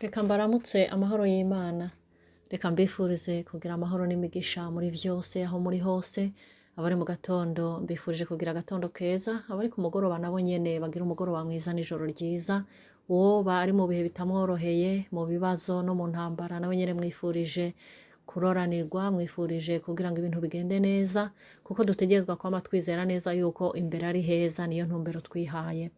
Reka mbaramutse amahoro y'Imana. Reka mbifurize kugira amahoro n'imigisha muri vyose aho muri hose. Abari mu gatondo mbifurije kugira agatondo keza, abari ku mugoroba nabo nyene bagira umugoroba mwiza n'ijoro ryiza. Uwoba ari mu bihe bitamworoheye, mu bibazo no mu ntambara nawe nyene mwifurije kuroranirwa, mwifurije kugira ngo ibintu bigende neza, kuko dutegerezwa kwama twizera neza yuko imbere ari heza, niyo ntumbero twihaye.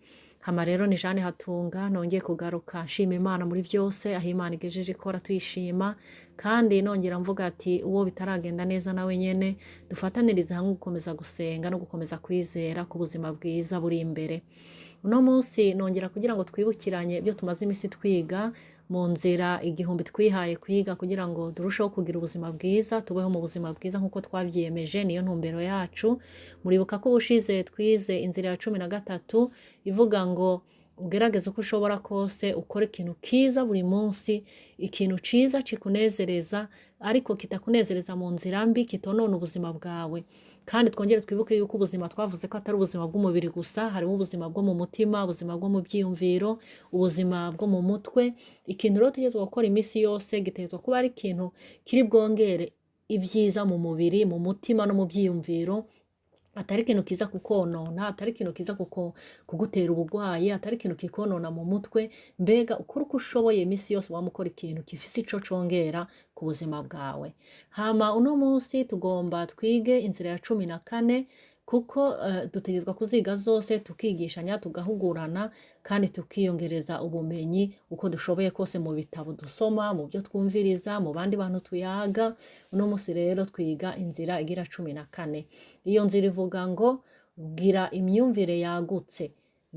Hama rero ni Jane Hatunga nongeye kugaruka nshima Imana muri vyose, aho Imana igejeje ikora tuyishima, kandi nongera mvuga ati uwo bitaragenda neza nawe nyene dufatanirize hamwe gukomeza gusenga no gukomeza kwizera ku buzima bwiza buri imbere. Uno munsi nongera kugira ngo twibukiranye ibyo tumaze imisi twiga mu nzira igihumbi twihaye kwiga kugira ngo turusheho kugira ubuzima bwiza, tubeho mu buzima bwiza nk'uko twavyiyemeje, niyo ntumbero yacu. Muribuka ko ubushize twize inzira ya 13 ivuga ngo ugerageze uko ushobora kose ukore ikintu kiza buri munsi, ikintu ciza kikunezereza ariko kitakunezereza mu nzira mbi, kitonona ubuzima bwawe. Kandi twongere twibuke yuko ubuzima twavuze ko atari ubuzima bw'umubiri gusa, harimo ubuzima bwo mu mutima, ubuzima bwo mu vyiyumviro, ubuzima bwo mu mutwe. Ikintu rero dutegerezwa gukora imisi yose gitegerezwa kuba ari ikintu kiri bwongere ivyiza mu mubiri, mu mutima no mu vyiyumviro, atari ikintu kiza kukonona, atari ikintu kiza kugutera ubugwayi, atari ikintu kikonona mu mutwe. Mbega ukora uko ushoboye imisi yose wama ukora ikintu gifise ico congera ku buzima bwawe. Hama uno munsi tugomba twige inzira ya 14, kuko dutegerezwa kuziga zose, tukigishanya, tugahugurana kandi tukiyongereza ubumenyi uko dushoboye kose mu bitabo dusoma, mu vyo twumviriza, mu bandi bantu tuyaga. Uno munsi rero twiga inzira igira 14. Iyo nzira ivuga ngo gira imyumvire yagutse,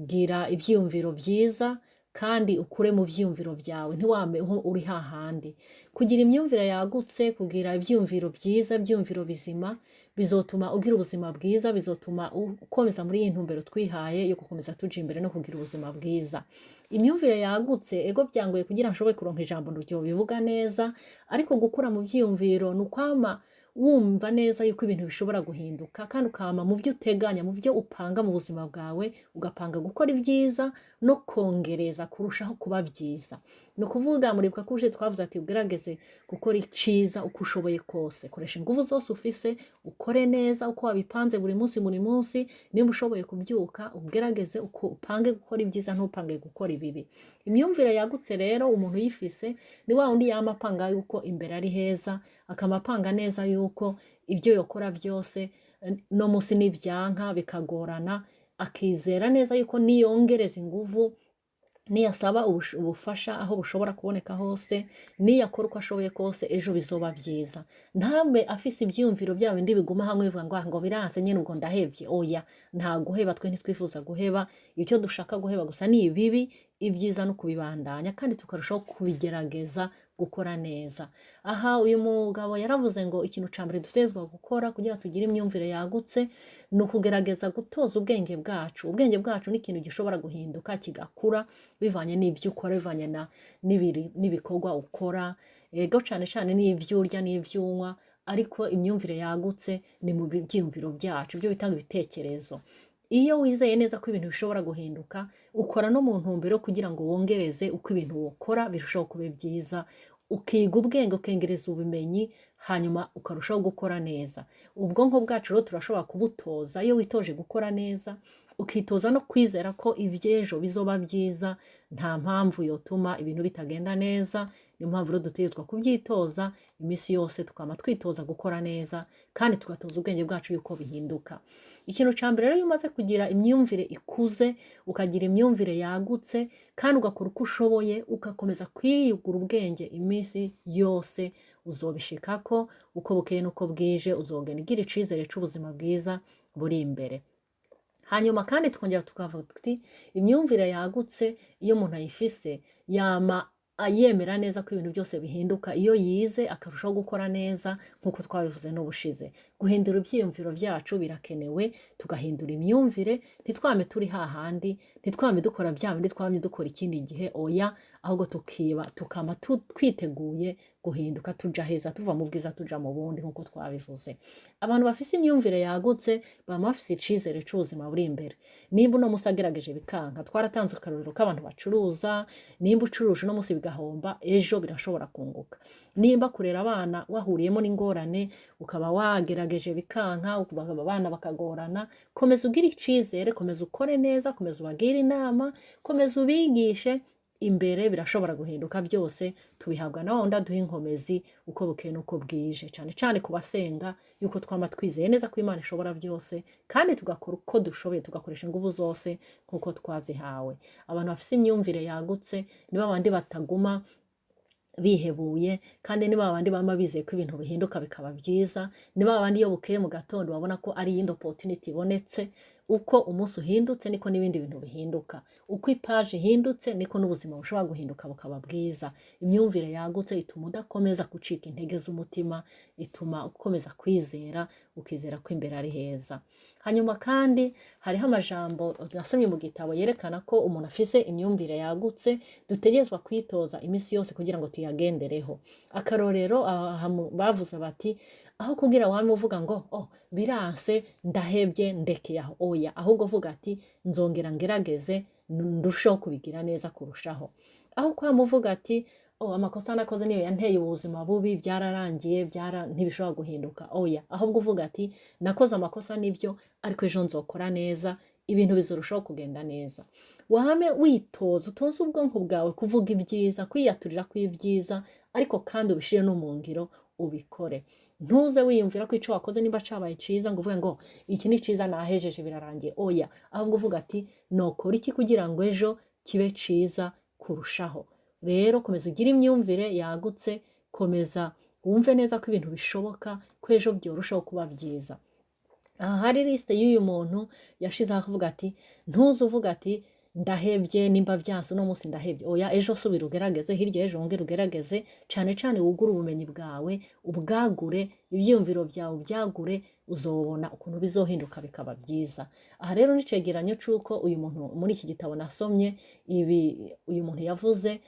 gira ivyiyumviro vyiza kandi ukure mu vyiyumviro vyawe, ntiwame uri hahandi. Kugira imyumvire yagutse, kugira ivyiyumviro vyiza, ivyiyumviro bizima, bizotuma ugira ubuzima bwiza, bizotuma ukomeza muri iyi ntumbero twihaye yo gukomeza tuja imbere no kugira ubuzima bwiza. Imyumvire yagutse, ego vyangoye kugira nshobore kuronka ijambo ryobivuga neza, ariko gukura mu vyiyumviro ni ukwama wumva neza yuko ibintu bishobora guhinduka, kandi ukama mu vyo uteganya, mu vyo upanga mu buzima bwawe, ugapanga gukora ibyiza no kongereza kurushaho kuba vyiza. Ni ukuvuga muribuka ko uje twavuze ati ugerageze gukora iciza uko ushoboye kose, koresha inguvu zose ufise, ukore neza uko wabipanze buri munsi buri munsi. Nimba ushoboye kubyuka ugerageze uko upange gukora ibyiza, ntupange gukora ibibi. Imyumvire yagutse rero umuntu uyifise ni wa wundi yama apanga yuko imbere ari heza, akama apanga neza yuko ibyo yokora byose no munsi nivyanka bikagorana, akizera neza yuko niyongereza inguvu, niyasaba ubufasha aho bushobora kuboneka hose, niyakora uko ashoboye kose ejo bizoba vyiza. Ntabe afise ivyiyumviro vya bindi biguma hamwe bivuga ngo ngo biranse nyene ubwo ndahevye. Oya, nta guheba, twe ntitwifuza guheba. Icyo dushaka guheba gusa ni ibibi, ibyiza no kubibandanya kandi tukarushaho kubigerageza gukora neza. Aha uyu mugabo yaravuze ngo ikintu ca mbere dutegerezwa gukora kugira tugire imyumvire yagutse ni ukugerageza gutoza ubwenge bwacu. Ubwenge bwacu ni ikintu gishobora guhinduka kigakura bivanye n'ivyo ukora, bivanye n'ibikorwa ukora, ego cane cane n'ivyo urya n'ivyo unywa, ariko imyumvire yagutse ni mu vyiyumviro vyacu, ivyo bita ibitekerezo. Iyo wizeye neza ko ibintu bishobora guhinduka, ukora no mu ntumbero kugira ngo wongereze uko ibintu wokora birushaho kuba vyiza, ukiga ubwenge, ukengereza ubumenyi, hanyuma ukarushaho gukora neza. Ubwonko bwacu rero turashobora kubutoza. Iyo witoje gukora neza, ukitoza no kwizera ko ivy'ejo bizoba vyiza, nta mpamvu yotuma ibintu bitagenda neza. Niyo mpamvu rero dutegerezwa kuvyitoza imisi yose, tukama twitoza gukora neza kandi tugatoza ubwenge bwacu yuko bihinduka. Ikintu ca mbere rero, iyo umaze kugira imyumvire ikuze, ukagira imyumvire yagutse kandi ugakora uko ushoboye, ugakomeza kwiyugura ubwenge imisi yose, uzobishikako uko bukeye n'uko bwije, uzogenda ugira icizere c'ubuzima bwiza buri imbere. Hanyuma kandi tukongera tukavuga tuti imyumvire yagutse iyo umuntu ayifise yama yemera neza ko ibintu byose bihinduka, iyo yize akarushaho gukora neza nk'uko twabivuze n'ubushize. Guhindura ivyiyumviro vyacu birakenewe, tugahindura imyumvire, ntitwame turi hahandi, ntitwame dukora vya bindi twamye dukora ikindi gihe, oya, ahubwo tukama twiteguye Guhinduka tuja heza, tuva mu bwiza tuja mu bundi, nk'uko twabivuze. Abantu bafise imyumvire yagutse bama bafise icizere c'ubuzima buri imbere. Nimba uno musi agerageje bikanka, twaratanze akarorero k'abantu bacuruza, nimba ucuruje uno musi bigahomba, ejo birashobora kunguka. Nimba kurera abana wahuriyemo n'ingorane, ukaba wagerageje bikanka, abana bakagorana, komeza ugire icizere, komeza ukore neza, komeza ubagire inama, komeza ubigishe, imbere birashobora guhinduka. Byose tubihabwa na wundi aduha inkomezi uko bukeye n'uko bwije, cane cane ku basenga, yuko twama twizeye neza ko Imana ishobora byose, kandi tugakora uko dushoboye, tugakoresha inguvu zose nk'uko twazihawe. Abantu bafise imyumvire yagutse ni babandi bataguma bihebuye, kandi ni babandi bama bizeye ko ibintu bihinduka bikaba byiza. Ni babandi iyo bukeye mu gatondo babona ko ari iyindi opportunity ibonetse. Uko umunsi uhindutse niko n'ibindi bintu bihinduka, uko ipaji ihindutse niko n'ubuzima bushobora guhinduka bukaba bwiza. Imyumvire yagutse ituma udakomeza gucika intege z'umutima, ituma ukomeza kwizera, ukizera ko imbere ari heza. Hanyuma kandi hariho amajambo nasomye mu gitabo yerekana ko umuntu afise imyumvire yagutse dutegerezwa kwitoza iminsi yose kugira ngo tuyagendereho. Akarorero, aha bavuze bati: aho kugira wame uvuga ngo "Oh, biranse, ndahebye, ndekeye aho", oya, ahubwo uvuga ati "Nzongera ngerageze, ndusheho kubigira neza kurushaho". Aho kwama uvuga ati "Oh, amakosa nakoze niyo yanteye ubuzima bubi, byararangiye, byara ntibishobora guhinduka", oya, ahubwo uvuga ati "Nakoze amakosa nibyo, ariko ejo nzokora neza, ibintu bizarushaho kugenda neza". Wame witoza, utoze ubwonko bwawe kuvuga ibyiza, kwiyaturira kw'ibyiza, ariko kandi ubishire no mu ngiro, ubikore. Ntuze wiyumvira ko ico wakoze nimba cabaye ciza ngo uvuge ngo "Iki ni ciza, nahejeje, birarangiye". Oya, ahubwo uvuga ati "Nokora iki kugira ngo ejo kibe ciza kurushaho?" Rero komeza ugire imyumvire yagutse, komeza wumve neza ko ibintu bishoboka, ko ejo byorushaho kuba byiza. Aha hari liste y'uyu muntu yashizeho, akavuga ati ntuze uvuga ati "Ndahebye, nimba byanse uno munsi ndahebye". Oya, ejo subira ugerageze, hirya y'ejo wongere ugerageze. Cane cane wugure ubumenyi bwawe, ubwagure, ivyiyumviro byawe ubyagure, uzobona ukuntu bizohinduka bikaba byiza. Aha rero ni icegeranyo c'uko uyu muntu, muri iki gitabo nasomye ibi, uyu muntu yavuze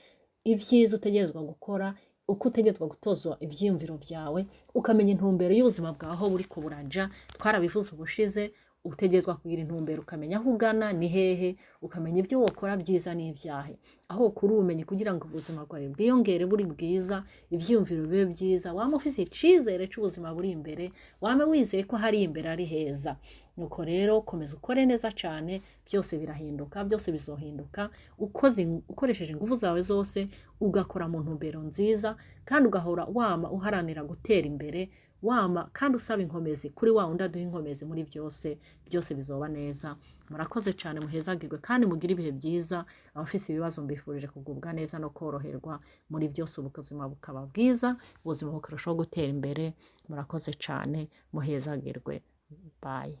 ibyiza utegerezwa gukora, uko utegerezwa gutozwa ivyiyumviro byawe, ukamenya intumbero y'ubuzima bwawe aho buriko buraja. Twarabivuze ubushize, utegerezwa kugira intumbero, ukamenya aho ugana ni hehe, ukamenya ibyo wokora byiza n'ibyahe, aho ukura ubumenyi kugira ngo ubuzima bwawe bwiyongere buri bwiza, ivyiyumviro bibe byiza, wama ufise icizere c'ubuzima buri imbere, wame wizeye ko hari imbere ari heza. Nuko rero komeza ukore neza cane, byose birahinduka, byose bizohinduka ukoze, ukoresheje ingufu zawe zose, ugakora mu ntumbero nziza, kandi ugahora wama uharanira gutera imbere, wama kandi usaba inkomezi kuri wa wundi aduha inkomezi muri byose, byose bizoba neza. Murakoze cyane, muhezagirwe kandi mugire ibihe byiza. Abafise ibibazo mbifurije kugubwa neza no koroherwa muri byose, ubuzima bukaba bwiza, ubuzima bukarushaho gutera imbere. Murakoze cyane, muhezagirwe. Bye.